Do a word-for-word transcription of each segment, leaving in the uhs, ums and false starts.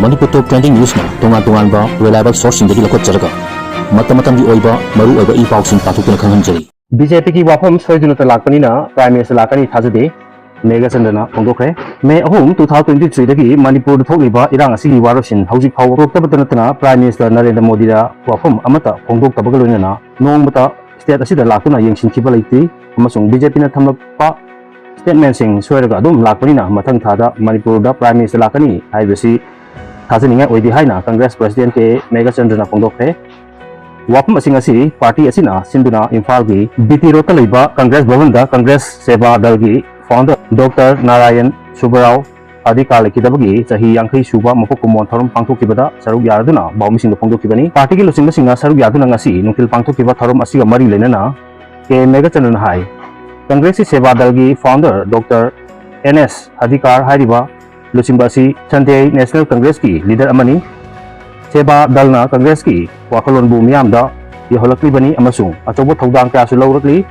ꯃꯅꯤꯄꯨꯔ ꯇꯣꯞ trending ꯅ꯭ꯌꯨꯁꯅ ꯇꯣꯉꯥꯟ ꯇꯣꯉꯥꯟꯕ reliable ꯁꯣꯔꯁꯁꯤꯡꯗꯒꯤ ꯂꯧꯈꯠꯆꯔꯒ ꯃꯇꯝ ꯃꯇꯝꯒꯤ ꯑꯣꯏꯕ ꯃꯔꯨ ꯑꯣꯏꯕ ꯏ ꯄꯥꯎꯁꯤꯡ ꯄꯥꯊꯣꯛꯇꯨꯅ ꯈꯪꯍꯟꯖꯔꯤ꯫ ꯕꯤ ꯖꯦ ꯄꯤꯒꯤ ꯋꯥꯐꯝ ꯁꯣꯏꯗꯨꯅꯇ ꯂꯥꯛꯄꯅꯤꯅ ꯄ꯭ꯔꯥꯏꯝ ꯃꯤꯅꯤꯁꯇꯔ ꯂꯥꯛꯀꯅꯤ ꯊꯥꯖꯗꯦ, ꯃꯦꯘꯆꯟꯗ꯭ꯔꯅ ꯐꯣꯡꯗꯣꯛꯈ꯭ꯔꯦ꯫ ꯃꯦ ꯑꯍꯨꯝ, two thousand twenty three ꯗꯒꯤ ꯃꯅꯤꯄꯨꯔꯗ ꯊꯣꯛꯂꯤꯕ ꯏꯔꯥꯡ ꯑꯁꯤꯒꯤ ꯋꯥꯔꯣꯏꯁꯤꯟ ꯍꯧꯖꯤꯛ ꯐꯥꯎꯕ ꯄꯨꯔꯛꯇꯕꯇ ꯅꯠꯇꯅ ꯄ꯭ꯔꯥꯏꯝ ꯃꯤꯅꯤꯁꯇꯔ ꯅꯔꯦꯟꯗ꯭ꯔ ꯃꯣꯗꯤꯗ ꯋꯥꯐꯝ ꯑꯃꯠꯇ ꯐꯣꯡꯗꯣꯛꯇꯕꯒ ꯂꯣꯏꯅꯅ ꯅꯣꯡꯃꯇ ꯁ꯭ꯇꯦꯠ ꯑꯁꯤꯗ ꯂꯥꯛꯇꯨꯅ ꯌꯦꯡꯁꯤꯟꯈꯤꯕ ꯂꯩꯇ꯭ꯔꯤ ꯑꯃꯁꯨꯡ ꯕꯤ ꯖꯦ ꯄꯤꯅ ꯊꯝꯂꯛꯄ ꯁ꯭ꯇꯦꯠꯃꯦꯟꯁꯤꯡ ꯁꯣꯏꯔꯒ ꯑꯗꯨꯝ ꯂꯥꯛꯄꯅꯤꯅ ꯃꯊꯪ ꯊꯥꯗ ꯃꯅꯤꯄꯨꯔꯗ ꯄ꯭ꯔꯥꯏꯝ ꯃꯤꯅꯤꯁꯇꯔ ꯂꯥꯛꯀꯅꯤ ꯍꯥꯏꯕꯁꯤ ꯊꯥꯖꯅꯤꯡꯉꯥꯏ ꯑꯣꯏꯗꯦ ꯍꯥꯏꯅ ꯀꯪꯒ꯭ꯔꯦꯁ ꯄ꯭ꯔꯁꯤꯗꯦꯟ ꯀꯦ ꯃꯦꯘꯆꯟꯗ꯭ꯔꯅ ꯐꯣꯡꯗꯣꯛꯈ꯭ꯔꯦ꯫ ꯋꯥꯐꯝ ꯑꯁꯤꯡ ꯑꯁꯤ ꯄꯥꯔꯇꯤ ꯑꯁꯤꯅ ꯁꯤꯟꯗꯨꯅ ꯏꯝꯐꯥꯜꯒꯤ ꯕꯤ ꯇꯤ ꯔꯣꯗꯇ ꯂꯩꯕ ꯀꯪꯒ꯭ꯔꯦꯁ ꯚꯕꯟꯗ ꯀꯪꯒ꯭ꯔꯦꯁ ꯁꯦꯕꯥ ꯗꯜꯒꯤ ꯐꯥꯎꯟꯗꯔ ꯗꯣꯛꯇꯔ ꯅꯥꯔꯥꯌꯟ ꯁꯨꯕꯔꯥꯎ ꯑꯗꯤꯀꯥ ꯂꯩꯈꯤꯗꯕꯒꯤ ꯆꯍꯤ ꯌꯥꯡꯈꯩ ꯁꯨꯕ ꯃꯄꯣꯛ ꯀꯨꯝꯑꯣꯟ ꯊꯧꯔꯝ ꯄꯥꯡꯊꯣꯛꯈꯤꯕꯗ ꯁꯔꯨꯛ ꯌꯥꯗꯨꯅ ꯄꯥꯎꯃꯤꯁꯤꯡꯗ ꯐꯣꯡꯗꯣꯛꯈꯤꯕꯅꯤ꯫ ꯄꯥꯔꯇꯤꯒꯤ ꯂꯨꯆꯤꯡꯕꯁꯤꯡꯅ ꯁꯔꯨꯛ ꯌꯥꯗꯨꯅ ꯉꯁꯤ ꯅꯨꯡꯊꯤꯜ ꯄꯥꯡꯊꯣꯛꯈꯤꯕ ꯊꯧꯔꯝ ꯑꯁꯤꯒ ꯃꯔꯤ ꯂꯩꯅꯅ ꯀꯦ ꯃꯦꯘꯆꯟꯗ꯭ꯔꯅ ꯍꯥꯏ, ꯀꯪꯒ꯭ꯔꯦꯁꯀꯤ ꯁꯦꯕꯥ ꯗꯜꯒꯤ ꯐꯥꯎꯟꯗꯔ ꯗꯣꯛꯇꯔ ꯑꯦꯟ ꯑꯦꯁ ꯑꯗꯤꯀꯥꯔ ꯍꯥꯏꯔꯤꯕ ꯂꯨꯆꯤꯡꯕ ꯑꯁꯤ ꯁꯟꯗꯦ ꯅꯦꯁꯅꯦꯜ ꯀꯪꯒ꯭ꯔꯦꯁꯀꯤ ꯂꯤꯗꯔ ꯑꯃꯅꯤ꯫ ꯁꯦꯕꯥ ꯗꯜꯅ ꯀꯪꯒ꯭ꯔꯦꯁꯀꯤ ꯋꯥꯈꯜꯂꯣꯟꯕꯨ ꯃꯤꯌꯥꯝꯗ ꯌꯧꯍꯜꯂꯛꯂꯤꯕꯅꯤ ꯑꯃꯁꯨꯡ ꯑꯆꯧꯕ ꯊꯧꯗꯥꯡ ꯀꯌꯥꯁꯨ ꯂꯧꯔꯛꯂꯤ꯫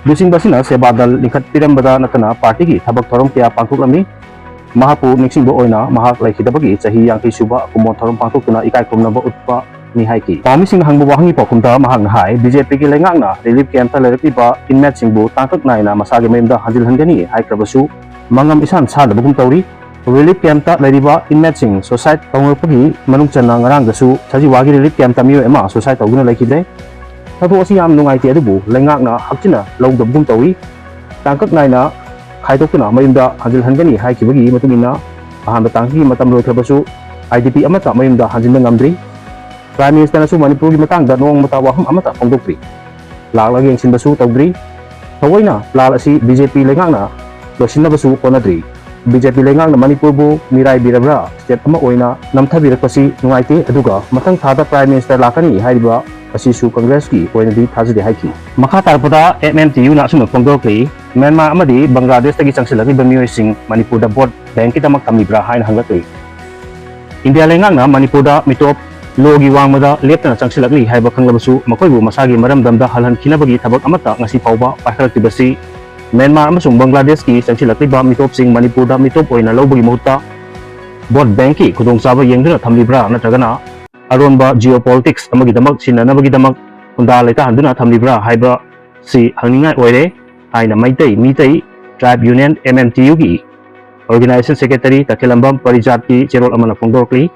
ꯂꯨꯆꯤꯡꯕ ꯑꯁꯤꯅ ꯁꯦꯕꯥ ꯗꯜ ꯂꯤꯡꯈꯠꯄꯤꯔꯝꯕꯗ ꯅꯠꯇꯅ ꯄꯥꯔꯇꯤꯒꯤ ꯊꯕꯛ ꯊꯧꯔꯝ ꯀꯌꯥ ꯄꯥꯡꯊꯣꯛꯂꯝꯃꯤ꯫ ꯃꯍꯥꯛꯄꯨ ꯅꯤꯡꯁꯤꯡꯕ ꯑꯣꯏꯅ ꯃꯍꯥꯛ ꯂꯩꯈꯤꯗꯕꯒꯤ ꯆꯍꯤ ꯌꯥꯡꯈꯩ ꯁꯨꯕ ꯀꯨꯝꯑꯣꯟ ꯊꯧꯔꯝ ꯄꯥꯡꯊꯣꯛꯇꯨꯅ ꯏꯀꯥꯏ ꯈꯨꯝꯅꯕ ꯎꯠꯄꯅꯤ ꯍꯥꯏꯈꯤ꯫ ꯄꯥꯎꯃꯤꯁꯤꯡꯅ ꯍꯪꯕ ꯋꯥꯍꯪꯒꯤ ꯄꯥꯎꯈꯨꯝꯗ ꯃꯍꯥꯛꯅ ꯍꯥꯏ, ꯕꯤ ꯖꯦ ꯄꯤꯒꯤ ꯂꯩꯉꯥꯛꯅ ꯔꯤꯂꯤꯐ ꯀꯦꯝꯞꯇ ꯂꯩꯔꯛꯂꯤꯕ ꯏꯟꯃꯦꯠꯁꯤꯡꯕꯨ ꯇꯥꯡꯀꯛ ꯅꯥꯏꯅ ꯃꯁꯥꯒꯤ ꯃꯌꯨꯝꯗ ꯍꯟꯖꯤꯜꯍꯟꯒꯅꯤ ꯍꯥꯏꯈ꯭ꯔꯕꯁꯨ ꯃꯪꯉꯝ ꯏꯁꯥꯟ ꯁꯥꯟꯗꯕꯒꯨꯝ ꯇꯧꯔꯤ꯫ ꯔꯤꯂꯤꯐ ꯀꯦꯝꯞꯇ ꯂꯩꯔꯤꯕ ꯏꯟꯃꯦꯠꯁꯤꯡ ꯁꯨꯁꯥꯏꯠ ꯇꯧꯅꯔꯛꯄꯒꯤ ꯃꯅꯨꯡ ꯆꯟꯅ ꯉꯔꯥꯡꯗꯁꯨ ꯁꯖꯤꯋꯥꯒꯤ ꯔꯤꯂꯤꯐ ꯀꯦꯝꯞꯇ ꯃꯤꯑꯣꯏ ꯑꯃ ꯁꯨꯁꯥꯏꯠ ꯇꯧꯗꯨꯅ ꯂꯩꯈꯤꯗ꯭ꯔꯦ꯫ ꯊꯧꯗꯣꯛ ꯑꯁꯤ ꯌꯥꯝ ꯅꯨꯡꯉꯥꯏꯇꯦ, ꯑꯗꯨꯕꯨ ꯂꯩꯉꯥꯛꯅ ꯍꯛꯆꯤꯟꯅ ꯂꯧꯗꯕꯒꯨꯝ ꯇꯧꯏ꯫ ꯇꯥꯡꯀꯛ ꯅꯥꯏꯅ ꯈꯥꯏꯗꯣꯛꯇꯨꯅ ꯃꯌꯨꯝꯗ ꯍꯟꯖꯤꯜꯍꯟꯒꯅꯤ ꯍꯥꯏꯈꯤꯕꯒꯤ ꯃꯇꯨꯡ ꯏꯟꯅ ꯑꯍꯥꯟꯕ ꯇꯥꯡꯀꯛꯀꯤ ꯃꯇꯝ ꯂꯣꯏꯈ꯭ꯔꯕꯁꯨ ꯑꯥꯏ ꯗꯤ ꯄꯤ ꯑꯃꯠꯇ ꯃꯌꯨꯝꯗ ꯍꯟꯖꯤꯟꯕ ꯉꯝꯗ꯭ꯔꯤ꯫ ꯄ꯭ꯔꯥꯏꯝ ꯃꯤꯅꯤꯁꯇꯔꯅꯁꯨ ꯃꯅꯤꯄꯨꯔꯒꯤ ꯃꯇꯥꯡꯗ ꯅꯣꯡꯃꯇ ꯋꯥꯐꯝ ꯑꯃꯠꯇ ꯐꯣꯡꯗꯣꯛꯇ꯭ꯔꯤ꯫ ꯂꯥꯛꯂꯒ ꯌꯦꯡꯁꯤꯟꯕꯁꯨ ꯇꯧꯗ꯭ꯔꯤ꯫ ꯊꯑꯣꯏꯅ ꯂꯥꯜ ꯑꯁꯤ ꯕꯤ ꯖꯦ ꯄꯤ ꯂꯩꯉꯥꯛꯅ ꯂꯣꯏꯁꯤꯟꯅꯕꯁꯨ ꯍꯣꯠꯅꯗ꯭ꯔꯤ꯫ ꯕꯤ ꯖꯦ ꯄꯤ ꯂꯩꯉꯥꯛꯅ ꯃꯅꯤꯄꯨꯔꯕꯨ ꯃꯤꯔꯥꯏꯕꯤꯔꯕ꯭ꯔꯥ? ꯁ꯭ꯇꯦꯠ ꯑꯃ ꯑꯣꯏꯅ ꯅꯝꯊꯕꯤꯔꯛꯄꯁꯤ ꯅꯨꯡꯉꯥꯏꯇꯦ, ꯑꯗꯨꯒ ꯃꯊꯪ ꯊꯥꯗ ꯄ꯭ꯔꯥꯏꯝ ꯃꯤꯅꯤꯁꯇꯔ ꯂꯥꯛꯀꯅꯤ ꯍꯥꯏꯔꯤꯕ ꯑꯁꯤꯁꯨ ꯀꯪꯒ꯭ꯔꯦꯁꯀꯤ ꯑꯣꯏꯅꯗꯤ ꯊꯥꯖꯗꯦ ꯍꯥꯏꯈꯤ꯫ ꯃꯈꯥ ꯇꯥꯔꯛꯄꯗ ꯑꯦꯝ ꯑꯦꯝ ꯇꯤ ꯌꯨꯅ ꯑꯁꯨꯝꯅ ꯐꯣꯡꯗꯣꯔꯛꯂꯤ, ꯃ꯭ꯌꯥꯟꯃꯥꯔ ꯑꯃꯗꯤ ꯕꯪꯒ꯭ꯂꯥꯗꯦꯁꯇꯒꯤ ꯆꯪꯁꯤꯜꯂꯛꯂꯤꯕ ꯃꯤꯑꯣꯏꯁꯤꯡ ꯃꯅꯤꯄꯨꯔꯗ ꯚꯣꯠ ꯕꯦꯡꯀꯤꯗꯃꯛ ꯊꯝꯂꯤꯕ꯭ꯔꯥ ꯍꯥꯏꯅ ꯍꯪꯂꯛꯂꯤ꯫ ꯏꯟꯗꯤꯌꯥ ꯂꯩꯉꯥꯛꯅ ꯃꯅꯤꯄꯨꯔꯗ ꯃꯤꯇꯣꯞ ꯂꯣꯒꯤ ꯋꯥꯡꯃꯗ ꯂꯦꯞꯇꯅ ꯆꯪꯁꯤꯜꯂꯛꯂꯤ ꯍꯥꯏꯕ ꯈꯪꯂꯕꯁꯨ ꯃꯈꯣꯏꯕꯨ ꯃꯁꯥꯒꯤ ꯃꯔꯝꯗꯝꯗ ꯍꯜꯍꯟꯈꯤꯅꯕꯒꯤ ꯊꯕꯛ ꯑꯃꯠꯇ ꯉꯁꯤ ꯐꯥꯎꯕ ꯄꯥꯏꯈꯠꯂꯛꯇ꯭ꯔꯤꯕꯁꯤ ꯃ꯭ꯌꯥꯟꯃꯥꯔ ꯑꯃꯁꯨꯡ ꯕꯪꯒ꯭ꯂꯥꯗꯦꯁꯀꯤ ꯆꯪꯁꯤꯜꯂꯛꯂꯤꯕ ꯃꯤꯇꯣꯞꯁꯤꯡ ꯃꯅꯤꯄꯨꯔꯗ ꯃꯤꯇꯣꯞ ꯑꯣꯏꯅ ꯂꯧꯕꯒꯤ ꯃꯍꯨꯠꯇ ꯚꯣꯠ ꯕꯦꯡꯛꯀꯤ ꯈꯨꯗꯣꯡꯆꯥꯕ ꯌꯦꯡꯗꯨꯅ ꯊꯝꯂꯤꯕ꯭ꯔꯥ, ꯅꯠꯇ꯭ꯔꯒꯅ ꯑꯔꯣꯟꯕ geopolitics ꯑꯃꯒꯤꯗꯃꯛ ꯁꯤꯖꯤꯟꯅꯅꯕꯒꯤꯗꯃꯛ ꯈꯨꯟꯗꯥ ꯂꯩꯇꯥꯍꯟꯗꯨꯅ ꯊꯝꯂꯤꯕ꯭ꯔꯥ ꯍꯥꯏꯕꯁꯤ ꯍꯪꯅꯤꯡꯉꯥꯏ ꯑꯣꯏꯔꯦ ꯍꯥꯏꯅ Meitei Meitei Tribe Union, M M T U, ꯒꯤ Organization Secretary ꯇꯈꯦꯂꯝꯕꯝ ꯄꯔꯤꯖꯥꯠꯀꯤ ꯆꯦꯔꯣꯜ ꯑꯃꯅ ꯐꯣꯡꯗꯣꯔꯛꯂꯤ꯫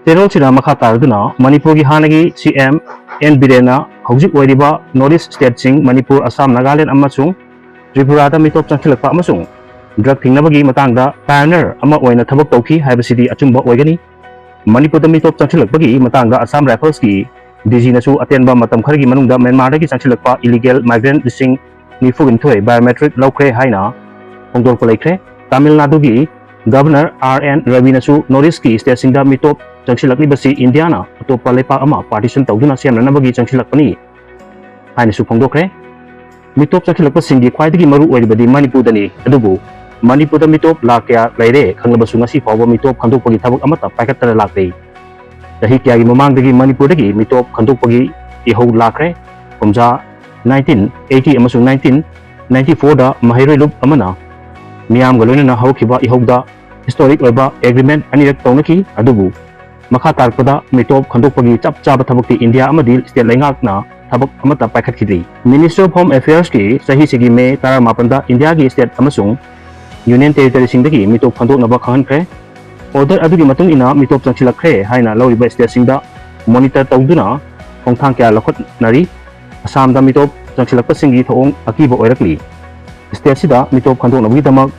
ꯆꯦꯔꯣꯜꯁꯤꯗ ꯃꯈꯥ ꯇꯥꯔꯗꯨꯅ ꯃꯅꯤꯄꯨꯔꯒꯤ ꯍꯥꯟꯅꯒꯤ C M N ꯕꯤꯔꯦꯟꯅ ꯍꯧꯖꯤꯛ ꯑꯣꯏꯔꯤꯕ North East stateꯁꯤꯡ ꯃꯅꯤꯄꯨꯔ, ꯑꯁꯥꯝ, ꯅꯥꯒꯥꯂꯦꯟ ꯑꯃꯁꯨꯡ ꯇ꯭ꯔꯤꯄꯨꯔꯥꯗ ꯃꯤꯇꯣꯞ ꯆꯪꯁꯤꯜꯂꯛꯄ ꯑꯃꯁꯨꯡ drug ꯊꯤꯡꯅꯕꯒꯤ ꯃꯇꯥꯡꯗ pioneer ꯑꯃ ꯑꯣꯏꯅ ꯊꯕꯛ ꯇꯧꯈꯤ ꯍꯥꯏꯕꯁꯤꯗꯤ ꯑꯆꯨꯝꯕ ꯑꯣꯏꯒꯅꯤ꯫ ꯃꯅꯤꯄꯨꯔꯗ ꯃꯤꯇꯣꯞ ꯆꯪꯁꯤꯜꯂꯛꯄꯒꯤ ꯃꯇꯥꯡꯗ Assam Riflesꯀꯤ D Gꯅꯁꯨ ꯑꯇꯦꯟꯕ ꯃꯇꯝ ꯈꯔꯒꯤ ꯃꯅꯨꯡꯗ ꯃ꯭ꯌꯥꯟꯃꯥꯔꯗꯒꯤ ꯆꯪꯁꯤꯜꯂꯛꯄ illegal migrant ꯂꯤꯁꯤꯡ ꯅꯤꯐꯨ ꯅꯤꯊꯣꯏ biometric ꯂꯧꯈ꯭ꯔꯦ ꯍꯥꯏꯅ ꯐꯣꯡꯗꯣꯔꯛꯄ ꯂꯩꯈ꯭ꯔꯦ꯫ ꯇꯥꯃꯤꯜ ꯅꯥꯗꯨꯒꯤ Governor R N ꯔꯕꯤꯅꯁꯨ North Eastꯀꯤ stateꯁꯤꯡꯗ ꯃꯤꯇꯣꯞ ꯆꯪꯁꯤꯜꯂꯛꯂꯤꯕꯁꯤ ꯏꯟꯗꯤꯌꯥꯅ ꯑꯇꯣꯞꯄ ꯂꯩꯄꯥꯛ ꯑꯃ partition ꯇꯧꯗꯨꯅ ꯁꯦꯝꯅꯅꯕꯒꯤ ꯆꯪꯁꯤꯜꯂꯛꯄꯅꯤ ꯍꯥꯏꯅꯁꯨ ꯐꯣꯡꯗꯣꯛꯈ꯭ꯔꯦ꯫ ꯃꯤꯇꯣꯞ ꯆꯪꯁꯤꯜꯂꯛꯄꯁꯤꯡꯒꯤ ꯈ꯭ꯋꯥꯏꯗꯒꯤ ꯃꯔꯨ ꯑꯣꯏꯔꯤꯕꯗꯤ ꯃꯅꯤꯄꯨꯔꯗꯅꯤ, ꯑꯗꯨꯕꯨ ꯃꯅꯤꯄꯨꯔꯗ ꯃꯤꯇꯣꯞ ꯂꯥꯈ ꯀꯌꯥ ꯂꯩꯔꯦ ꯈꯪꯂꯕꯁꯨ ꯉꯁꯤ ꯐꯥꯎꯕ ꯃꯤꯇꯣꯞ ꯈꯟꯗꯣꯛꯄꯒꯤ ꯊꯕꯛ ꯑꯃꯠꯇ ꯄꯥꯏꯈꯠꯇꯅ ꯂꯥꯛꯂꯤ꯫ ꯆꯍꯤ ꯀꯌꯥꯒꯤ ꯃꯃꯥꯡꯗꯒꯤ ꯃꯅꯤꯄꯨꯔꯗꯒꯤ ꯃꯤꯇꯣꯞ ꯈꯟꯗꯣꯛꯄꯒꯤ ꯏꯍꯧ ꯂꯥꯛꯈ꯭ꯔꯦ꯫ ꯀꯨꯝꯖꯥ nineteen eighty ꯑꯃꯁꯨꯡ nineteen ninety fourꯗ ꯃꯍꯩꯔꯣꯏ ꯂꯨꯞ ꯑꯃꯅ ꯃꯤꯌꯥꯝꯒ ꯂꯣꯏꯅꯅ ꯍꯧꯔꯛꯈꯤꯕ ꯏꯍꯧꯗ historic ꯑꯣꯏꯕ agreement ꯑꯅꯤꯔꯛ ꯇꯧꯅꯈꯤ꯫ ꯑꯗꯨꯕꯨ ꯃꯈꯥ ꯇꯥꯔꯛꯄꯗ ꯃꯤꯇꯣꯞ ꯈꯟꯗꯣꯛꯄꯒꯤ ꯆꯞ ꯆꯥꯕ ꯊꯕꯛꯇꯤ ꯏꯟꯗꯤꯌꯥ ꯑꯃꯗꯤ state ꯂꯩꯉꯥꯛꯅ ꯊꯕꯛ ꯑꯃꯠꯇ ꯄꯥꯏꯈꯠꯈꯤꯗ꯭ꯔꯤ꯫ Ministry of Home Affairsꯀꯤ ꯆꯍꯤꯁꯤꯒꯤ ꯃꯦ ꯇꯔꯥꯃꯥꯄꯟꯗ ꯏꯟꯗꯤꯌꯥꯒꯤ state ꯑꯃꯁꯨꯡ union territoryꯁꯤꯡꯗꯒꯤ ꯃꯤꯇꯣꯞ ꯈꯟꯗꯣꯛꯅꯕ ꯈꯪꯍꯟꯈ꯭ꯔꯦ꯫ Order ꯑꯗꯨꯒꯤ ꯃꯇꯨꯡ ꯏꯟꯅ ꯃꯤꯇꯣꯞ ꯆꯪꯁꯤꯜꯂꯛꯈ꯭ꯔꯦ ꯍꯥꯏꯅ ꯂꯧꯔꯤꯕ stateꯁꯤꯡꯗ monitor ꯇꯧꯗꯨꯅ ꯈꯣꯡꯊꯥꯡ ꯀꯌꯥ ꯂꯧꯈꯠꯅꯔꯤ꯫ ꯑꯁꯥꯝꯗ ꯃꯤꯇꯣꯞ ꯆꯪꯁꯤꯜꯂꯛꯄꯁꯤꯡꯒꯤ ꯊꯧꯑꯣꯡ ꯑꯀꯤꯕ ꯑꯣꯏꯔꯛꯂꯤ꯫ Stateꯁꯤꯗ ꯃꯤꯇꯣꯞ ꯈꯟꯗꯣꯛꯅꯕꯒꯤꯗꯃꯛ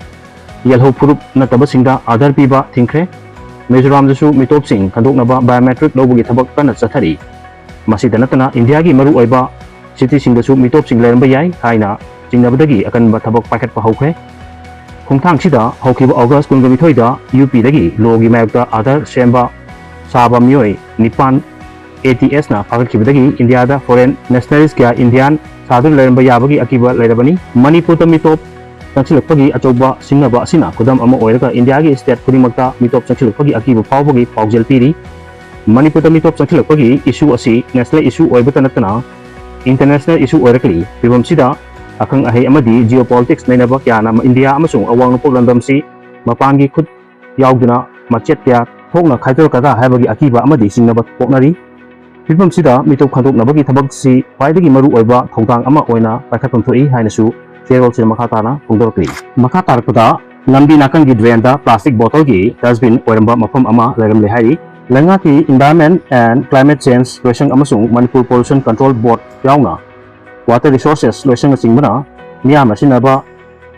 ꯌꯦꯜꯍꯧ ꯐꯨꯔꯨꯞ ꯅꯠꯇꯕꯁꯤꯡꯗ Aadhaar ꯄꯤꯕ ꯊꯤꯡꯈ꯭ꯔꯦ꯫ ꯃꯤꯖꯣꯔꯥꯝꯗꯁꯨ ꯃꯤꯇꯣꯞꯁꯤꯡ ꯈꯟꯗꯣꯛꯅꯕ biometric ꯂꯧꯕꯒꯤ ꯊꯕꯛ ꯀꯟꯅ ꯆꯠꯊꯔꯤ꯫ ꯃꯁꯤꯗ ꯅꯠꯇꯅ ꯏꯟꯗꯤꯌꯥꯒꯤ ꯃꯔꯨꯑꯣꯏꯕ cityꯁꯤꯡꯗꯁꯨ ꯃꯤꯇꯣꯞꯁꯤꯡ ꯂꯩꯔꯝꯕ ꯌꯥꯏ ꯍꯥꯏꯅ ꯆꯤꯡꯅꯕꯗꯒꯤ ꯑꯀꯟꯕ ꯊꯕꯛ ꯄꯥꯏꯈꯠꯄ ꯍꯧꯈ꯭ꯔꯦ꯫ ꯈꯣꯡꯊꯥꯡꯁꯤꯗ ꯍꯧꯈꯤꯕ August ꯀꯨꯟꯒ ꯅꯤꯊꯣꯏꯗ UPꯗꯒꯤ lawꯒꯤ ꯃꯥꯌꯣꯛꯇ Aadhaar ꯁꯦꯝꯕ ꯁꯥꯕ ꯃꯤꯑꯣꯏ ꯅꯤꯄꯥꯟ ATSꯅ ꯐꯥꯒꯠꯈꯤꯕꯗꯒꯤ ꯏꯟꯗꯤꯌꯥꯗ foreign nationalist ꯀꯌꯥ Indian ꯁꯥꯗꯨꯅ ꯂꯩꯔꯝꯕ ꯌꯥꯕꯒꯤ ꯑꯀꯤꯕ ꯂꯩꯔꯕꯅꯤ꯫ ꯃꯅꯤꯄꯨꯔꯗ ꯃꯤꯇꯣꯞ ꯆꯪꯁꯤꯜꯂꯛꯄꯒꯤ ꯑꯆꯧꯕ ꯁꯤꯡꯅꯕ ꯑꯁꯤꯅ ꯈꯨꯗꯝ ꯑꯃ ꯑꯣꯏꯔꯒ ꯏꯟꯗꯤꯌꯥꯒꯤ state ꯈꯨꯗꯤꯡꯃꯛꯇ ꯃꯤꯇꯣꯞ ꯆꯪꯁꯤꯜꯂꯛꯄꯒꯤ ꯑꯀꯤꯕ ꯐꯥꯎꯕꯒꯤ ꯄꯥꯎꯖꯦꯜ ꯄꯤꯔꯤ꯫ ꯃꯅꯤꯄꯨꯔꯗ ꯃꯤꯇꯣꯞ ꯆꯪꯁꯤꯜꯂꯛꯄꯒꯤ issue ꯑꯁꯤ national issue ꯑꯣꯏꯕꯇ ꯅꯠꯇꯅ international issue ꯑꯣꯏꯔꯛꯂꯤ꯫ ꯐꯤꯕꯝꯁꯤꯗ ꯑꯈꯪ ꯑꯍꯩ ꯑꯃꯗꯤ geopolitics ꯅꯩꯅꯕ ꯀꯌꯥꯅ ꯏꯟꯗꯤꯌꯥ ꯑꯃꯁꯨꯡ ꯑꯋꯥꯡ ꯅꯣꯡꯄꯣꯛ ꯂꯝꯗꯝꯁꯤ ꯃꯄꯥꯟꯒꯤ ꯈꯨꯠ ꯌꯥꯎꯗꯨꯅ ꯃꯆꯦꯠ ꯀꯌꯥ ꯊꯣꯛꯅ ꯈꯥꯏꯗꯣꯔꯛꯀꯗ꯭ꯔꯥ ꯍꯥꯏꯕꯒꯤ ꯑꯀꯤꯕ ꯑꯃꯗꯤ ꯆꯤꯡꯅꯕ ꯄꯣꯛꯅꯔꯤ꯫ ꯐꯤꯕꯝꯁꯤꯗ ꯃꯤꯇꯣꯞ ꯈꯟꯗꯣꯛꯅꯕꯒꯤ ꯊꯕꯛꯁꯤ ꯈ꯭ꯋꯥꯏꯗꯒꯤ ꯃꯔꯨ ꯑꯣꯏꯕ ꯊꯧꯗꯥꯡ ꯑꯃ ꯑꯣꯏꯅ ꯄꯥꯏꯈꯠꯐꯝ ꯊꯣꯛꯏ ꯍꯥꯏꯅꯁꯨ ꯆꯦꯔꯣꯜꯁꯤꯅ ꯃꯈꯥ ꯇꯥꯅ ꯐꯣꯡꯗꯣꯔꯛꯂꯤ꯫ ꯃꯈꯥ ꯇꯥꯔꯛꯄꯗ ꯂꯝꯕꯤ ꯅꯥꯀꯟꯒꯤ ꯗ꯭ꯔꯦꯟꯗ ꯄ꯭ꯂꯥꯁꯇꯤꯛ ꯕꯣꯇꯜꯒꯤ ꯗꯁꯕꯤꯟ ꯑꯣꯏꯔꯝꯕ ꯃꯐꯝ ꯑꯃ ꯂꯩꯔꯝꯂꯦ ꯍꯥꯏꯔꯤ꯫ ꯂꯩꯉꯥꯛꯀꯤ Environment and Climate Change ꯂꯣꯏꯁꯪ ꯑꯃꯁꯨꯡ ꯃꯅꯤꯄꯨꯔ ꯄꯣꯂꯨꯁꯟ ꯀꯟꯇ꯭ꯔꯣꯜ ꯕꯣꯔꯗ ꯌꯥꯎꯅ ꯋꯥꯇꯔ ꯔꯤꯁꯣꯔꯁꯦꯁ ꯂꯣꯏꯁꯪꯅꯆꯤꯡꯕꯅ ꯃꯤꯌꯥꯝꯅ ꯁꯤꯖꯤꯟꯅꯕ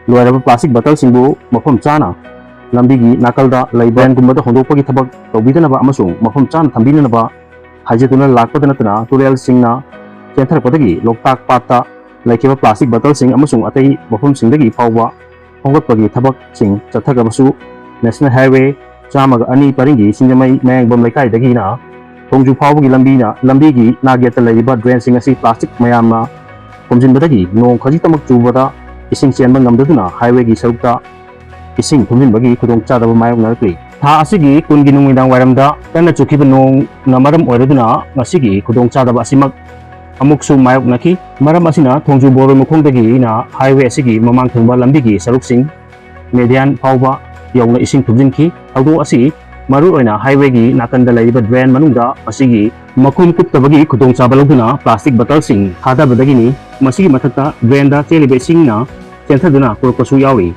ꯂꯣꯏꯔꯕ ꯄ꯭ꯂꯥꯁꯇꯤꯛ ꯕꯇꯜꯁꯤꯡꯕꯨ ꯃꯐꯝ ꯆꯥꯅ ꯂꯝꯕꯤꯒꯤ ꯅꯥꯀꯜꯗ ꯂꯩꯕ ꯗ꯭ꯔꯦꯟꯒꯨꯝꯕꯗ ꯍꯣꯟꯗꯣꯛꯄꯒꯤ ꯊꯕꯛ ꯇꯧꯕꯤꯗꯅꯕ ꯑꯃꯁꯨꯡ ꯃꯐꯝ ꯆꯥꯅ ꯊꯝꯕꯤꯅꯅꯕ ꯍꯥꯏꯖꯗꯨꯅ ꯂꯥꯛꯄꯗ ꯅꯠꯇꯅ ꯇꯨꯔꯦꯜꯁꯤꯡꯅ ꯆꯦꯟꯊꯔꯛꯄꯗꯒꯤ ꯂꯣꯛꯇꯥꯛ ꯄꯥꯠꯇ ꯂꯩꯈꯤꯕ ꯄ꯭ꯂꯥꯁꯇꯤꯛ ꯕꯇꯜꯁꯤꯡ ꯑꯃꯁꯨꯡ ꯑꯇꯩ ꯃꯐꯝꯁꯤꯡꯗꯒꯤ ꯐꯥꯎꯕ ꯈꯣꯝꯒꯠꯄꯒꯤ ꯊꯕꯛꯁꯤꯡ ꯆꯠꯊꯈ꯭ꯔꯕꯁꯨ ꯅꯦꯁꯅꯦꯜ ꯍꯥꯏꯋꯦ ꯆꯥꯝꯃꯒ ꯑꯅꯤ ꯄꯔꯤꯡꯒꯤ ꯁꯤꯡꯖꯃꯩ ꯃꯌꯥꯡꯕꯝ ꯂꯩꯀꯥꯏꯗꯒꯤꯅ ꯊꯣꯡꯖꯨ ꯐꯥꯎꯕꯒꯤ ꯂꯝꯕꯤꯅ ꯂꯝꯕꯤꯒꯤ ꯅꯥꯛꯌꯦꯠꯇ ꯂꯩꯔꯤꯕ ꯗ꯭ꯔꯦꯟꯁꯤꯡ ꯑꯁꯤ ꯄ꯭ꯂꯥꯁꯇꯤꯛ ꯃꯌꯥꯝꯅ ꯈꯣꯝꯖꯤꯟꯕꯗꯒꯤ ꯅꯣꯡ ꯈꯖꯤꯛꯇꯃꯛ ꯆꯨꯕꯗ ꯏꯁꯤꯡ ꯆꯦꯟꯕ ꯉꯝꯗꯗꯨꯅ ꯍꯥꯏꯋꯦꯒꯤ ꯁꯔꯨꯛꯇ ꯏꯁꯤꯡ ꯊꯨꯝꯖꯤꯟꯕꯒꯤ ꯈꯨꯗꯣꯡꯆꯥꯗꯕ ꯃꯥꯌꯣꯛꯅꯔꯛꯂꯤ꯫ ꯊꯥ ꯑꯁꯤꯒꯤ ꯀꯨꯟꯒꯤ ꯅꯨꯃꯤꯗꯥꯡ ꯋꯥꯏꯔꯝꯗ ꯀꯟꯅ ꯆꯨꯈꯤꯕ ꯅꯣꯡꯅ ꯃꯔꯝ ꯑꯣꯏꯔꯗꯨꯅ ꯉꯁꯤꯒꯤ ꯈꯨꯗꯣꯡꯆꯥꯗꯕ ꯑꯁꯤꯃꯛ ꯑꯃꯨꯛꯁꯨ ꯃꯥꯌꯣꯛꯅꯈꯤ꯫ ꯃꯔꯝ ꯑꯁꯤꯅ ꯊꯣꯡꯖꯨ ꯕꯣꯔꯣꯏ ꯃꯈꯣꯡꯗꯒꯤꯅ ꯍꯥꯏꯋꯦ ꯑꯁꯤꯒꯤ ꯃꯃꯥꯡ ꯊꯪꯕ ꯂꯝꯕꯤꯒꯤ ꯁꯔꯨꯛꯁꯤꯡ ꯃꯦꯗꯤꯌꯥꯟ ꯐꯥꯎꯕ ꯌꯧꯅ ꯏꯁꯤꯡ ꯊꯨꯝꯖꯤꯟꯈꯤ꯫ ꯊꯧꯗꯣꯛ ꯑꯁꯤ ꯃꯔꯨꯑꯣꯏꯅ ꯍꯥꯏꯋꯦꯒꯤ ꯅꯥꯀꯟꯗ ꯂꯩꯔꯤꯕ ꯗ꯭ꯔꯦꯟ ꯃꯅꯨꯡꯗ ꯃꯁꯤꯒꯤ ꯃꯈꯨꯝ ꯀꯨꯞꯇꯕꯒꯤ ꯈꯨꯗꯣꯡꯆꯥꯕ ꯂꯧꯗꯨꯅ ꯄ꯭ꯂꯥꯁꯇꯤꯛ ꯕꯇꯜꯁꯤꯡ ꯊꯥꯗꯕꯗꯒꯤꯅꯤ꯫ ꯃꯁꯤꯒꯤ ꯃꯊꯛꯇ ꯗ꯭ꯔꯦꯟꯗ ꯆꯦꯜꯂꯤꯕ ꯏꯁꯤꯡꯅ ꯆꯦꯟꯊꯗꯨꯅ ꯄꯨꯔꯛꯄꯁꯨ ꯌꯥꯎꯔꯤ꯫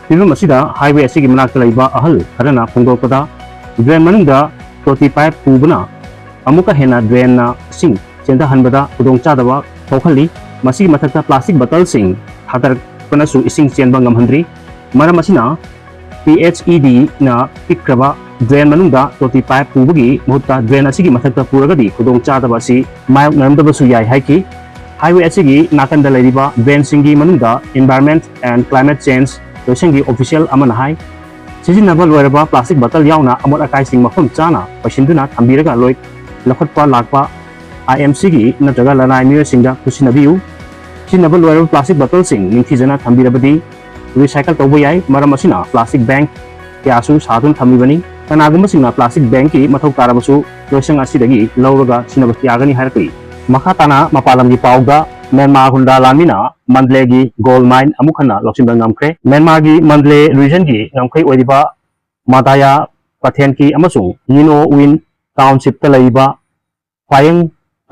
ꯐꯤꯕꯝ ꯑꯁꯤꯗ ꯍꯥꯏꯋꯦ ꯑꯁꯤꯒꯤ ꯃꯅꯥꯛꯇ ꯂꯩꯕ ꯑꯍꯜ ꯈꯔꯅ ꯐꯣꯡꯗꯣꯔꯛꯄꯗ, ꯗ꯭ꯔꯦꯟ ꯃꯅꯨꯡꯗ ꯇꯣꯇꯤ ꯄꯥꯏꯞ ꯄꯨꯕꯅ ꯑꯃꯨꯛꯀ ꯍꯦꯟꯅ ꯗ꯭ꯔꯦꯟꯅ ꯏꯁꯤꯡ ꯆꯦꯟꯊꯍꯟꯕꯗ ꯈꯨꯗꯣꯡꯆꯥꯗꯕ ꯊꯣꯛꯍꯜꯂꯤ꯫ ꯃꯁꯤꯒꯤ ꯃꯊꯛꯇ ꯄ꯭ꯂꯥꯁꯇꯤꯛ ꯕꯇꯜꯁꯤꯡ ꯊꯥꯗꯔꯛꯄꯅꯁꯨ ꯏꯁꯤꯡ ꯆꯦꯟꯕ ꯉꯝꯍꯟꯗ꯭ꯔꯤ꯫ ꯃꯔꯝ ꯑꯁꯤꯅ ꯄꯤ ꯑꯩꯆ ꯏ ꯗꯤꯅ ꯄꯤꯛꯈ꯭ꯔꯕ ꯗ꯭ꯔꯦꯟ ꯃꯅꯨꯡꯗ ꯇꯣꯇꯤ ꯄꯥꯏꯞ ꯄꯨꯕꯒꯤ ꯃꯍꯨꯠꯇ ꯗ꯭ꯔꯦꯟ ꯑꯁꯤꯒꯤ ꯃꯊꯛꯇ ꯄꯨꯔꯒꯗꯤ ꯈꯨꯗꯣꯡꯆꯥꯗꯕ ꯑꯁꯤ ꯃꯥꯌꯣꯛꯅꯔꯝꯗꯕꯁꯨ ꯌꯥꯏ ꯍꯥꯏꯈꯤ꯫ ꯍꯥꯏꯋꯦ ꯑꯁꯤꯒꯤ ꯅꯥꯀꯟꯗ ꯂꯩꯔꯤꯕ ꯗ꯭ꯔꯦꯟꯁꯤꯡꯒꯤ ꯃꯅꯨꯡꯗ Environment and Climate Change ꯂꯣꯏꯁꯪꯒꯤ ꯑꯣꯐꯤꯁꯤꯌꯦꯜ ꯑꯃꯅ ꯍꯥꯏ, ꯁꯤꯖꯤꯟꯅꯕ ꯂꯣꯏꯔꯕ ꯄ꯭ꯂꯥꯁꯇꯤꯛ ꯕꯇꯜ ꯌꯥꯎꯅ ꯑꯃꯣꯠ ꯑꯀꯥꯏꯁꯤꯡ ꯃꯐꯝ ꯆꯥꯅ ꯄꯩꯁꯤꯟꯗꯨꯅ ꯊꯝꯕꯤꯔꯒ ꯂꯣꯏ ꯂꯧꯈꯠꯄ ꯂꯥꯛꯄ ꯑꯥꯏ ꯑꯦꯝ ꯁꯤꯒꯤ ꯅꯠꯇ꯭ꯔꯒ ꯂꯅꯥꯏ ꯃꯤꯑꯣꯏꯁꯤꯡꯗ ꯈꯨꯠꯁꯤꯟꯅꯕꯤꯌꯨ꯫ ꯁꯤꯖꯤꯟꯅꯕ ꯂꯣꯏꯔꯕ ꯄ꯭ꯂꯥꯁꯇꯤꯛ ꯕꯇꯜꯁꯤꯡ ꯅꯤꯡꯊꯤꯖꯅ ꯊꯝꯕꯤꯔꯕꯗꯤ ꯔꯤꯁꯥꯏꯀꯜ ꯇꯧꯕ ꯌꯥꯏ꯫ ꯃꯔꯝ ꯑꯁꯤꯅ ꯄ꯭ꯂꯥꯁꯇꯤꯛ ꯕꯦꯡꯛ ꯀꯌꯥꯁꯨ ꯁꯥꯗꯨꯅ ꯊꯝꯂꯤꯕꯅꯤ꯫ ꯀꯅꯥꯒꯨꯝꯕꯁꯤꯡꯅ ꯄ꯭ꯂꯥꯁꯇꯤꯛ ꯕꯦꯡꯛꯀꯤ ꯃꯊꯧ ꯇꯥꯔꯕꯁꯨ ꯂꯣꯏꯁꯪ ꯑꯁꯤꯗꯒꯤ ꯂꯧꯔꯒ ꯁꯤꯖꯤꯟꯅꯕ ꯌꯥꯒꯅꯤ ꯍꯥꯏꯔꯛꯂꯤ꯫ ꯃꯈꯥ ꯇꯥꯅ ꯃꯄꯥꯟ ꯂꯝꯒꯤ ꯄꯥꯎꯗ, ꯃ꯭ꯌꯥꯟꯃꯥꯔ ꯍꯨꯟꯗꯥ ꯂꯥꯟꯃꯤꯅ ꯃꯟꯗꯂꯦꯒꯤ ꯒꯣꯜ ꯃꯥꯏꯟ ꯑꯃꯨꯛ ꯍꯟꯅ ꯂꯧꯁꯤꯟꯕ ꯉꯝꯈ꯭ꯔꯦ꯫ ꯃ꯭ꯌꯥꯟꯃꯥꯔꯒꯤ ꯃꯟꯗꯂꯦ ꯔꯤꯖꯟꯒꯤ ꯉꯝꯈꯩ ꯑꯣꯏꯔꯤꯕ ꯃꯥꯗꯥꯌꯥ ꯄꯊꯦꯟꯀꯤ ꯑꯃꯁꯨꯡ ꯌꯤꯅꯣꯋꯤꯟ ꯇꯥꯎꯟꯁꯤꯞꯇ ꯂꯩꯔꯤꯕ ꯐꯥꯌꯦꯡ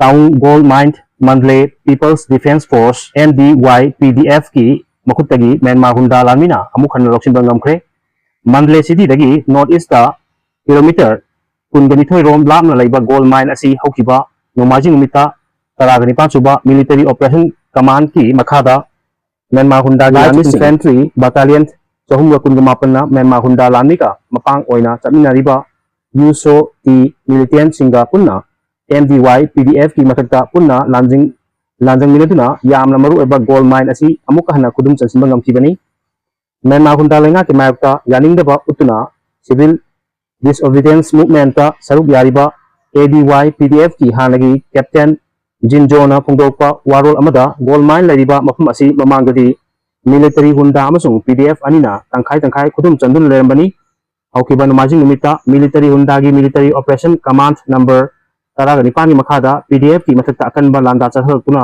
ꯇꯥꯎꯟ ꯒꯣꯜ ꯃꯥꯏꯟ Mandalay people's defence force, M D Y P D F ꯀꯤ ꯃꯈꯨꯠꯇꯒꯤ ꯃ꯭ꯌꯥꯟꯃꯥꯔ ꯍꯨꯟꯗꯥ ꯂꯥꯟꯃꯤꯅ ꯑꯃꯨꯛ ꯍꯟꯅ ꯂꯧꯁꯤꯟꯕ ꯉꯝꯈ꯭ꯔꯦ꯫ ꯃꯟꯗꯂꯦ ꯁꯤꯇꯤꯗꯒꯤ ꯅꯣꯔꯠ ꯏꯁꯇ ꯀꯤꯂꯣꯃꯤꯇꯔ ꯀꯨꯟꯒ ꯅꯤꯊꯣꯏ ꯔꯣꯝ ꯂꯥꯞꯅ ꯂꯩꯕ ꯒꯣꯜ ꯃꯥꯏꯟ ꯑꯁꯤ ꯍꯧꯈꯤꯕ ꯅꯣꯡꯃꯥꯏꯖꯤꯡ ꯅꯨꯃꯤꯠꯇ ꯇꯔꯥꯒ ꯅꯤꯄꯥꯟ ꯁꯨꯕ ꯃꯤꯂꯤꯇꯔꯤ ꯑꯣꯄꯔꯦꯁꯟ ꯀꯃꯥꯟꯗꯀꯤ ꯃꯈꯥꯗ ꯃ꯭ꯌꯥꯟꯃꯥꯔ ꯍꯨꯟꯗꯥꯒꯤ ꯂꯥꯟꯃꯤꯁꯤꯡ, ꯏꯟꯐꯦꯟꯇ꯭ꯔꯤ ꯕꯥꯇꯥꯂꯤꯌꯟ ꯆꯍꯨꯝꯒ ꯀꯨꯟꯒ ꯃꯥꯄꯟꯅ ꯃ꯭ꯌꯥꯟꯃꯥꯔ ꯍꯨꯟꯗꯥ ꯂꯥꯟꯃꯤꯒ ꯃꯄꯥꯡ ꯑꯣꯏꯅ ꯆꯠꯃꯤꯟꯅꯔꯤꯕ ꯌꯨꯁꯣ ꯇꯤ ꯃꯤꯂꯤꯇꯦꯟꯁꯤꯡꯒ ꯄꯨꯟꯅ M D Y P D F ꯀꯤ ꯃꯊꯛꯇ ꯄꯨꯟꯅ ꯂꯥꯟꯖꯤꯡ-, ꯂꯥꯟꯖꯪꯃꯤꯟꯅꯗꯨꯅ ꯌꯥꯝꯅ ꯃꯔꯨꯑꯣꯏꯕ ꯒꯣꯜ ꯃꯥꯏꯟ ꯑꯁꯤ ꯑꯃꯨꯛꯀ ꯍꯟꯅ ꯈꯨꯗꯨꯝ ꯆꯟꯁꯤꯟꯕ ꯉꯝꯈꯤꯕꯅꯤ꯫ ꯃ꯭ꯌꯥꯟꯃꯥꯔ ꯍꯨꯟꯗꯥ ꯂꯩꯉꯥꯛꯀꯤ ꯃꯥꯌꯣꯛꯇ ꯌꯥꯅꯤꯡꯗꯕ ꯎꯠꯇꯨꯅ ꯁꯤꯚꯤꯜ ꯗꯤꯁꯑꯣꯕꯤꯗꯤꯌꯦꯟꯁ ꯃꯨꯚꯃꯦꯟꯠꯇ ꯁꯔꯨꯛ ꯌꯥꯔꯤꯕ A D Y P D F ꯀꯤ ꯍꯥꯟꯅꯒꯤ ꯀꯦꯞꯇꯦꯟ ꯖꯤꯟꯖꯣꯅ ꯐꯣꯡꯗꯣꯔꯛꯄ ꯋꯥꯔꯣꯜ ꯑꯃꯗ ꯒꯣꯜ ꯃꯥꯏꯟ ꯂꯩꯔꯤꯕ ꯃꯐꯝ ꯑꯁꯤ ꯃꯃꯥꯡꯗꯗꯤ ꯃꯤꯂꯤꯇꯔꯤ ꯍꯨꯟꯗꯥ ꯑꯃꯁꯨꯡ P D F ꯑꯅꯤꯅ ꯇꯪꯈꯥꯏ ꯇꯪꯈꯥꯏ ꯈꯨꯗꯨꯝ ꯆꯟꯗꯨꯅ ꯂꯩꯔꯝꯕꯅꯤ꯫ ꯍꯧꯈꯤꯕ ꯅꯣꯡꯃꯥꯏꯖꯤꯡ ꯅꯨꯃꯤꯠꯇ ꯃꯤꯂꯤꯇꯔꯤ ꯍꯨꯟꯗꯥꯒꯤ ꯃꯤꯂꯤꯇꯔꯤ ꯑꯣꯄꯔꯦꯁꯟ ꯀꯃꯥꯟꯗ ꯅꯝꯕꯔ ꯇꯔꯥꯒ ꯅꯤꯄꯥꯟꯒꯤ ꯃꯈꯥꯗ P D F ꯀꯤ ꯃꯊꯛꯇ ꯑꯀꯟꯕ ꯂꯥꯟꯗꯥ ꯆꯠꯊꯔꯛꯇꯨꯅ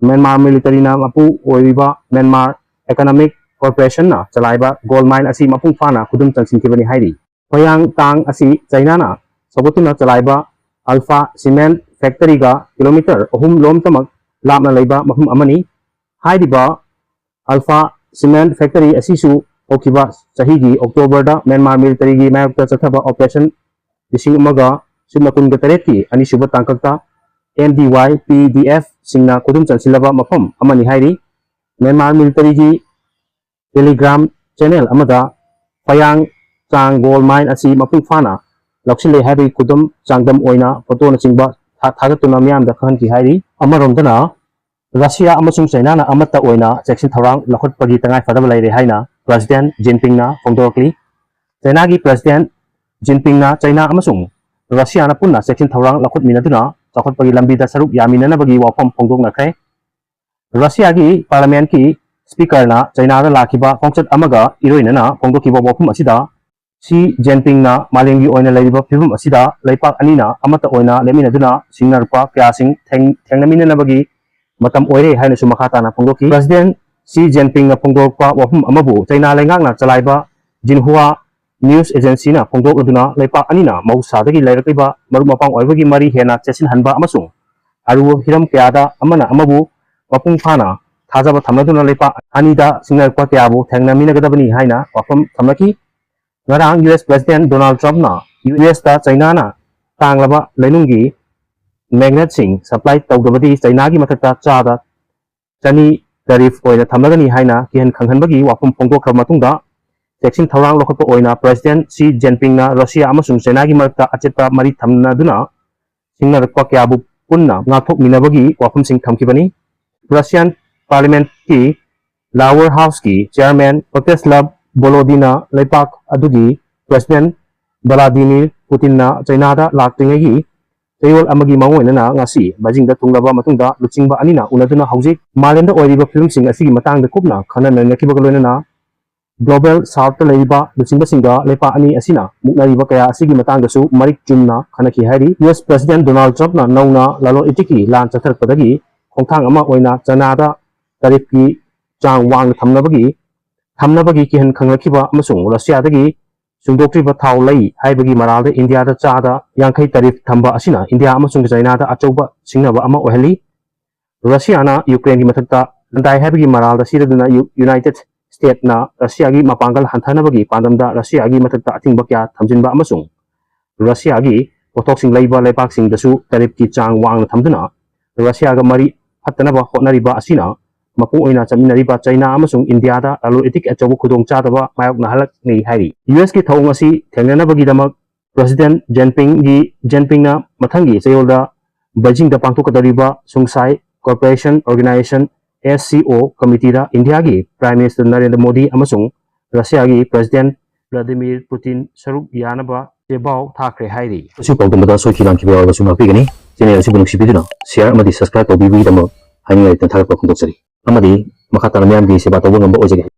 ꯃ꯭ꯌꯥꯟꯃꯥꯔ ꯃꯤꯂꯤꯇꯔꯤꯅ ꯃꯄꯨ ꯑꯣꯏꯔꯤꯕ ꯃ꯭ꯌꯥꯟꯃꯥꯔ ꯏꯀꯣꯅꯣꯃꯤꯛ ꯀꯣꯔꯄꯣꯔꯦꯁꯟꯅ ꯆꯂꯥꯏꯕ ꯒꯣꯜ ꯃꯥꯏꯟ ꯑꯁꯤ ꯃꯄꯨꯡ ꯐꯥꯅ ꯈꯨꯗꯨꯝ ꯆꯟꯁꯤꯟꯈꯤꯕꯅꯤ ꯍꯥꯏꯔꯤ꯫ ꯍꯣꯌꯥꯡ ꯇꯥꯡ ꯑꯁꯤ ꯆꯩꯅꯥꯅ ꯁꯧꯒꯠꯇꯨꯅ ꯆꯂꯥꯏꯕ ꯑꯜꯐꯥ ꯁꯤꯃꯦꯟꯠ ꯐꯦꯛꯇꯔꯤꯒ ꯀꯤꯂꯣꯃꯤꯇꯔ ꯑꯍꯨꯝ ꯂꯣꯝꯇꯃꯛ ꯂꯥꯞꯅ ꯂꯩꯕ ꯃꯐꯝ ꯑꯃꯅꯤ꯫ ꯍꯥꯏꯔꯤꯕ ꯑꯜꯐꯥ ꯁꯤꯃꯦꯟꯠ ꯐꯦꯛꯇꯔꯤ ꯑꯁꯤꯁꯨ ꯍꯧꯈꯤꯕ ꯆꯍꯤꯒꯤ ꯑꯣꯛꯇꯣꯕꯔꯗ ꯃ꯭ꯌꯥꯟꯃꯥꯔ ꯃꯤꯂꯤꯇꯔꯤꯒꯤ ꯃꯥꯌꯣꯛꯇ ꯆꯠꯊꯕ ꯑꯣꯄꯔꯦꯁꯟ ꯂꯤꯁꯤꯡ ꯑꯃꯒ ꯁꯨꯞꯅ ꯀꯨꯟꯒ ꯇꯔꯦꯠꯀꯤ ꯑꯅꯤꯁꯨꯕ ꯇꯥꯡꯀꯛꯇ M D Y P D F ꯁꯤꯡꯅ ꯈꯨꯗꯨꯝ ꯆꯟꯁꯤꯜꯂꯕ ꯃꯐꯝ ꯑꯃꯅꯤ ꯍꯥꯏꯔꯤ꯫ ꯃ꯭ꯌꯥꯟꯃꯥꯔ ꯃꯤꯂꯤꯇꯔꯤꯒꯤ ꯇꯦꯂꯤꯒ꯭ꯔꯥꯝ ꯆꯦꯅꯦꯜ ꯑꯃꯗ ꯐꯌꯥꯡ ꯆꯥꯡ ꯒꯣꯜ ꯃꯥꯏꯟ ꯑꯁꯤ ꯃꯄꯨꯡ ꯐꯥꯅ ꯂꯧꯁꯤꯜꯂꯦ ꯍꯥꯏꯕꯒꯤ ꯈꯨꯗꯝ ꯆꯥꯡꯗꯝ ꯑꯣꯏꯅ ꯐꯣꯇꯣꯅꯆꯤꯡꯕ ꯊꯥ-, ꯊꯥꯒꯠꯇꯨꯅ ꯃꯤꯌꯥꯝꯗ ꯈꯪꯍꯟꯈꯤ ꯍꯥꯏꯔꯤ꯫ ꯑꯃꯔꯣꯝꯗꯅ, ꯔꯁꯤꯌꯥ ꯑꯃꯁꯨꯡ ꯆꯩꯅꯥꯅ ꯑꯃꯠꯇ ꯑꯣꯏꯅ ꯆꯦꯛꯁꯤꯟ ꯊꯧꯔꯥꯡ ꯂꯧꯈꯠꯄꯒꯤ ꯇꯉꯥꯏꯐꯗꯕ ꯂꯩꯔꯦ ꯍꯥꯏꯅ ꯄ꯭ꯔꯁꯤꯗꯦꯟꯠ ꯖꯤꯟꯄꯤꯡꯅ ꯐꯣꯡꯗꯣꯔꯛꯂꯤ꯫ ꯆꯩꯅꯥꯒꯤ ꯄ꯭ꯔꯁꯤꯗꯦꯟꯠ ꯖꯤꯟꯄꯤꯡꯅ ꯆꯩꯅꯥ ꯑꯃꯁꯨꯡ ꯔꯁꯤꯌꯥꯅ ꯄꯨꯟꯅ ꯆꯦꯛꯁꯤꯟ ꯊꯧꯔꯥꯡ ꯂꯧꯈꯠꯃꯤꯟꯅꯗꯨꯅ ꯆꯥꯎꯈꯠꯄꯒꯤ ꯂꯝꯕꯤꯗ ꯁꯔꯨꯛ ꯌꯥꯃꯤꯟꯅꯅꯕꯒꯤ ꯋꯥꯐꯝ ꯐꯣꯡꯗꯣꯛꯅꯈ꯭ꯔꯦ꯫ ꯔꯁꯤꯌꯥꯒꯤ ꯄꯥꯔꯂꯤꯌꯥꯃꯦꯟꯠꯀꯤ ꯁ꯭ꯄꯤꯀꯔꯅ ꯆꯩꯅꯥꯗ ꯂꯥꯛꯈꯤꯕ ꯈꯣꯡꯆꯠ ꯑꯃꯒ ꯏꯔꯣꯏꯅꯅ ꯐꯣꯡꯗꯣꯛꯈꯤꯕ ꯋꯥꯐꯝ ꯑꯁꯤꯗ, ꯁꯤ ꯖꯤꯟꯄꯤꯡꯅ ꯃꯥꯂꯦꯝꯒꯤ ꯑꯣꯏꯅ ꯂꯩꯔꯤꯕ ꯐꯤꯕꯝ ꯑꯁꯤꯗ ꯂꯩꯄꯥꯛ ꯑꯅꯤꯅ ꯑꯃꯠꯇ ꯑꯣꯏꯅ ꯂꯦꯞꯃꯤꯟꯅꯗꯨꯅ ꯁꯤꯡꯅꯔꯛꯄ ꯀꯌꯥꯁꯤꯡ ꯊꯦꯡ-, ꯊꯦꯡꯅꯃꯤꯟꯅꯅꯕꯒꯤ ꯃꯇꯝ ꯑꯣꯏꯔꯦ ꯍꯥꯏꯅꯁꯨ ꯃꯈꯥ ꯇꯥꯅ ꯐꯣꯡꯗꯣꯛꯈꯤ꯫ ꯄ꯭ꯔꯁꯤꯗꯦꯟꯠ ꯁꯤ ꯖꯤꯟꯄꯤꯡꯅ ꯐꯣꯡꯗꯣꯔꯛꯄ ꯋꯥꯐꯝ ꯑꯃꯕꯨ ꯆꯩꯅꯥ ꯂꯩꯉꯥꯛꯅ ꯆꯂꯥꯏꯕ ꯖꯤꯟꯍꯨꯋꯥ News Agencyꯅ ꯐꯣꯡꯗꯣꯛꯂꯗꯨꯅ, ꯂꯩꯄꯥꯛ ꯑꯅꯤꯅ ꯃꯍꯧꯁꯥꯗꯒꯤ ꯂꯩꯔꯛꯂꯤꯕ ꯃꯔꯨꯞ ꯃꯄꯥꯡ ꯑꯣꯏꯕꯒꯤ ꯃꯔꯤ ꯍꯦꯟꯅ ꯆꯦꯠꯁꯤꯟꯍꯟꯕ ꯑꯃꯁꯨꯡ ꯑꯔꯨꯕ ꯍꯤꯔꯝ ꯀꯌꯥꯗ ꯑꯃꯅ ꯑꯃꯕꯨ ꯃꯄꯨꯡ ꯐꯥꯅ ꯊꯥꯖꯕ ꯊꯝꯅꯗꯨꯅ ꯂꯩꯄꯥꯛ ꯑꯅꯤꯗ ꯁꯤꯡꯅꯔꯛꯄ ꯀꯌꯥꯕꯨ ꯊꯦꯡꯅꯃꯤꯟꯅꯒꯗꯕꯅꯤ ꯍꯥꯏꯅ ꯋꯥꯐꯝ ꯊꯝꯂꯛꯈꯤ꯫ ꯉꯔꯥꯡ ꯌꯨ ꯑꯦꯁ President Donald Trumpꯅ ꯌꯨ ꯑꯦꯁꯇ ꯆꯩꯅꯥꯅ ꯇꯥꯡꯂꯕ ꯂꯩꯅꯨꯡꯒꯤ magnetꯁꯤꯡ supply ꯇꯧꯗꯕꯗꯤ ꯆꯩꯅꯥꯒꯤ ꯃꯊꯛꯇ ꯆꯥꯗ ꯆꯅꯤ tariff ꯑꯣꯏꯅ ꯊꯝꯂꯒꯅꯤ ꯍꯥꯏꯅ ꯀꯤꯍꯟ ꯈꯪꯍꯟꯕꯒꯤ ꯋꯥꯐꯝ ꯐꯣꯡꯗꯣꯛꯈ꯭ꯔꯕ ꯃꯇꯨꯡꯗ, ꯆꯦꯛꯁꯤꯟ ꯊꯧꯔꯥꯡ ꯂꯧꯈꯠꯄ ꯑꯣꯏꯅ President Xi Jinpingꯅ ꯔꯁꯤꯌꯥ ꯑꯃꯁꯨꯡ ꯆꯩꯅꯥꯒꯤ ꯃꯔꯛꯇ ꯑꯆꯦꯠꯄ ꯃꯔꯤ ꯊꯝꯅꯗꯨꯅ ꯁꯤꯡꯅꯔꯛꯄ ꯀꯌꯥꯕꯨ ꯄꯨꯟꯅ ꯉꯥꯛꯊꯣꯛꯃꯤꯟꯅꯕꯒꯤ ꯋꯥꯐꯝꯁꯤꯡ ꯊꯝꯈꯤꯕꯅꯤ꯫ Russian Parliamentꯀꯤ Lower Houseꯀꯤ Chairman Vyacheslav Volodinꯅ ꯂꯩꯄꯥꯛ ꯑꯗꯨꯒꯤ President Vladimir Putinꯅ ꯆꯩꯅꯥꯗ ꯂꯥꯛꯇ꯭ꯔꯤꯉꯩꯒꯤ ꯆꯌꯣꯜ ꯑꯃꯒꯤ ꯃꯥꯡꯑꯣꯏꯅꯅ ꯉꯁꯤ ꯕꯩꯖꯤꯡꯗ ꯊꯨꯡꯂꯕ ꯃꯇꯨꯡꯗ ꯂꯨꯆꯤꯡꯕ ꯑꯅꯤꯅ ꯎꯅꯗꯨꯅ ꯍꯧꯖꯤꯛ ꯃꯥꯂꯦꯝꯗ ꯑꯣꯏꯔꯤꯕ ꯐꯤꯕꯝꯁꯤꯡ ꯑꯁꯤꯒꯤ ꯃꯇꯥꯡꯗ ꯀꯨꯞꯅ ꯈꯟꯅ ꯅꯩꯅꯈꯤꯕꯒ ꯂꯣꯏꯅꯅ Global Southꯇ ꯂꯩꯔꯤꯕ ꯂꯨꯆꯤꯡꯕꯁꯤꯡꯒ ꯂꯩꯄꯥꯛ ꯑꯅꯤ ꯑꯁꯤꯅ ꯃꯨꯛꯅꯔꯤꯕ ꯀꯌꯥ ꯑꯁꯤꯒꯤ ꯃꯇꯥꯡꯗꯁꯨ ꯃꯔꯤꯛ ꯆꯨꯝꯅ ꯈꯟꯅꯈꯤ ꯍꯥꯏꯔꯤ꯫ ꯌꯨ ꯑꯦꯁ President Donald Trumpꯅ ꯅꯧꯅ ꯂꯂꯣꯟ ꯏꯇꯤꯛꯀꯤ ꯂꯥꯟ ꯆꯠꯊꯔꯛꯄꯗꯒꯤ ꯈꯣꯡꯊꯥꯡ ꯑꯃ ꯑꯣꯏꯅ ꯆꯩꯅꯥꯗ tariffꯀꯤ ꯆꯥꯡ ꯋꯥꯡꯅ ꯊꯝꯅꯕꯒꯤ ꯊꯝꯅꯕꯒꯤ ꯀꯤꯍꯟ ꯈꯪꯂꯛꯈꯤꯕ ꯑꯃꯁꯨꯡ ꯔꯁꯤꯌꯥꯗꯒꯤ ꯁꯨꯡꯗꯣꯛꯇ꯭ꯔꯤꯕ ꯊꯥꯎ ꯂꯩ ꯍꯥꯏꯕꯒꯤ ꯃꯔꯥꯜꯗ ꯏꯟꯗꯤꯌꯥꯗ ꯆꯥꯗ ꯌꯥꯡꯈꯩ tariff ꯊꯝꯕ ꯑꯁꯤꯅ ꯏꯟꯗꯤꯌꯥ ꯑꯃꯁꯨꯡ ꯆꯩꯅꯥꯗ ꯑꯆꯧꯕ ꯁꯤꯡꯅꯕ ꯑꯃ ꯑꯣꯏꯍꯜꯂꯤ꯫ ꯔꯁꯤꯌꯥꯅ ꯌꯨꯀ꯭ꯔꯦꯟꯒꯤ ꯃꯊꯛꯇ ꯂꯥꯟꯗꯥꯏ ꯍꯥꯏꯕꯒꯤ ꯃꯔꯥꯜꯗ ꯁꯤꯗꯗꯨꯅ ꯌꯨ-, United Stateꯅ ꯔꯁꯤꯌꯥꯒꯤ ꯃꯄꯥꯡꯒꯜ ꯍꯟꯊꯅꯕꯒꯤ ꯄꯥꯟꯗꯝꯗ ꯔꯁꯤꯌꯥꯒꯤ ꯃꯊꯛꯇ ꯑꯊꯤꯡꯕ ꯀꯌꯥ ꯊꯝꯖꯤꯟꯕ ꯑꯃꯁꯨꯡ ꯔꯁꯤꯌꯥꯒꯤ ꯄꯣꯠꯊꯣꯛꯁꯤꯡ ꯂꯩꯕ ꯂꯩꯕꯥꯛꯁꯤꯡꯗꯁꯨ tariffꯀꯤ ꯆꯥꯡ ꯋꯥꯡꯅ ꯊꯝꯗꯨꯅ ꯔꯁꯤꯌꯥꯒ ꯃꯔꯤ ꯐꯠꯇꯅꯕ ꯍꯣꯠꯅꯔꯤꯕ ꯑꯁꯤꯅ ꯃꯄꯨꯡ ꯑꯣꯏꯅ ꯆꯠꯃꯤꯟꯅꯔꯤꯕ ꯆꯩꯅꯥ ꯑꯃꯁꯨꯡ ꯏꯟꯗꯤꯌꯥꯗ ꯂꯂꯣꯟ ꯏꯇꯤꯛ ꯑꯆꯧꯕ ꯈꯨꯗꯣꯡꯆꯥꯗꯕ ꯃꯥꯌꯣꯛꯅꯍꯜꯂꯛꯂꯤ ꯍꯥꯏꯔꯤ꯫ ꯌꯨ ꯑꯦꯁꯀꯤ ꯊꯧꯑꯣꯡ ꯑꯁꯤ ꯊꯦꯡꯅꯅꯕꯒꯤꯗꯃꯛ President Jinpingꯒꯤ, Jinpingꯅ ꯃꯊꯪꯒꯤ ꯆꯌꯣꯜꯗ ꯕꯩꯖꯤꯡꯗ ꯄꯥꯡꯊꯣꯛꯀꯗꯧꯔꯤꯕ Shanghai Cooperation Organization, S C O, Committeeꯗ ꯏꯟꯗꯤꯌꯥꯒꯤ Prime Minister ꯅꯔꯦꯟꯗ꯭ꯔ ꯃꯣꯗꯤ ꯑꯃꯁꯨꯡ ꯔꯁꯤꯌꯥꯒꯤ President Vladimir Putin ꯁꯔꯨꯛ ꯌꯥꯅꯕ ꯆꯦꯕꯥꯎ ꯊꯥꯈ꯭ꯔꯦ ꯍꯥꯏꯔꯤ꯫ ꯑꯁꯤ ꯄꯥꯎꯗꯝꯕꯗ ꯁꯣꯏꯈꯤ ꯂꯥꯟꯈꯤꯕ ꯌꯥꯎꯔꯕꯁꯨ ꯉꯥꯛꯄꯤꯒꯅꯤ꯫ Channel ꯑꯁꯤꯕꯨ ꯅꯨꯡꯁꯤꯕꯤꯗꯨꯅ share ꯑꯃꯗꯤ subscribe ꯇꯧꯕꯤꯕꯒꯤꯗꯃꯛ ꯍꯥꯏꯅꯤꯡꯉꯥꯏ ꯂꯩꯇꯅ ꯊꯥꯒꯠꯄ ꯐꯣꯡꯗꯣꯛꯆꯔꯤ꯫ ꯑꯃꯗꯤ ꯃꯈꯥ ꯇꯥꯅ ꯃꯤꯌꯥꯝꯒꯤ ꯁꯦꯕꯥ ꯇꯧꯕ ꯉꯝꯕ ꯑꯣꯏꯖꯒꯦ꯫